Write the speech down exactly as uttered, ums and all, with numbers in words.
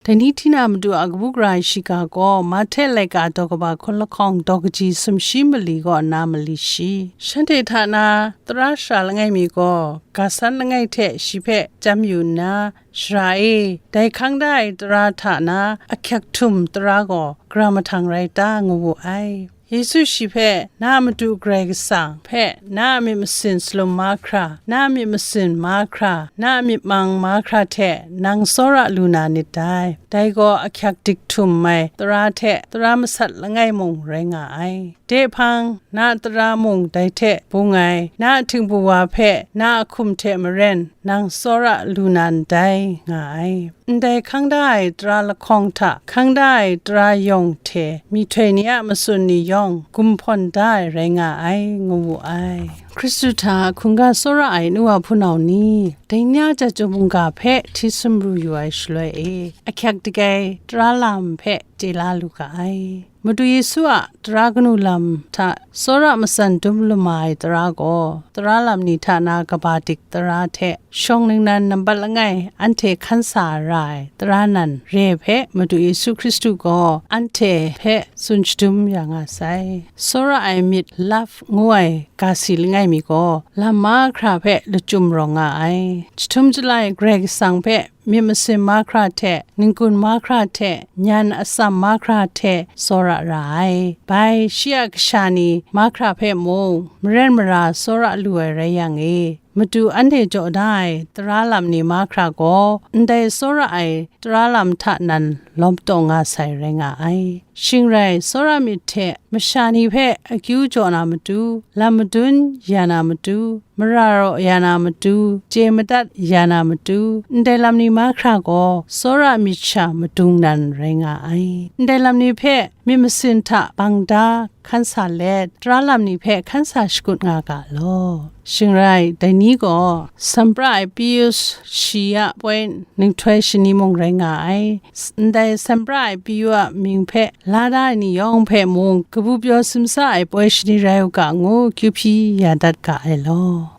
Dai ni hti na Madu a kabu gara ai shiga gaw, Mahte laika daw kaba hkun lahkawng daw kaji sumshi mali kaw nna mali shi. Shanhte hta na tara shara langai mi gaw, ga san langai hte shi hpe chyam yu nna, "Sara e, dai hkang da ai tara hta na ahkyak htum tara gaw gara mahtang rai ta?" ngu wu ai. Yesu shi hpe, "Na a Madu Karai Kasang hpe na a myit masin salum mahkra, na a myit masin mahkra, na a myit mang mahkra hte nang tsawra lu na nit dai. Dai gaw ahkyak dik htum ai tara hte tara masat langai mung rai nga ai. De hpang, na a tara mung dai hte bung ai, na a htingbu wa hpe na a hkum hte maren nang tsawra lu na ndai," nga ai. Ndai hkang da ai tara lahkawng hta hkang da ai tara yawng hte myihtoi ni a matsun ni yawng gumhpawn da ai rai nga ai, ngu wu ai. Hkristu hta hkungga tsawra ai nu wa hpunau ni, dai ni a chyum mungga hpe hti sumru yu ai shaloi e, ahkyak dik ai tara lam hpe chye la lu ga ai. Madu Yesu a tara kanu lam hta tsawra matsan dum lama ai tara gaw, tara lam ni hta na kaba dik tara hte shawng ningnan nambat langai anhte hkan sa ra ai tara nan re hpe Madu Yesu Hkristu gaw anhte hpe tsun shadum ya nga sai. Tsawra ai myit love ngu ai ga si langai mi gaw, lam mahkra hpe lachyum rawng nga ai. Jahtum jalai Karai Kasang hpe myit masin mahkra hte, n-gun mahkra hte, nyan atsam mahkra hte tsawra ra ai. Bai, shi a kasha ni mahkra hpe mung, maren mara tsawra lu ai rai yang e, Madu anhte jaw da ai tara lam ni mahkra gaw, ndai tsawra ai tara lam hta nan lawm taw nga sai rai nga ai. Shing rai, tsawra myit hte masha ni hpe akyu jaw na matu, lam madun ya na matu, mara raw ya na matu, chye madat ya na matu, ndai lam ni mahkra gaw tsawra myit sha madung nan rai nga ai. Ndai lam ni hpe myit masin hta bang da hkan sa let, tara lam ni hpe hkan sa shakut nga ga law. Shing rai, dai ni gaw Sempra ai Pius shi a poi ninghtoi shani mung rai nga ai. Ndai Sempra ai Pius a mying hpe la da ai ni yawng hpe mung, kabu pyaw simsa ai poi shani rai u ga ngu kyu hpyi ya dat ga ai law.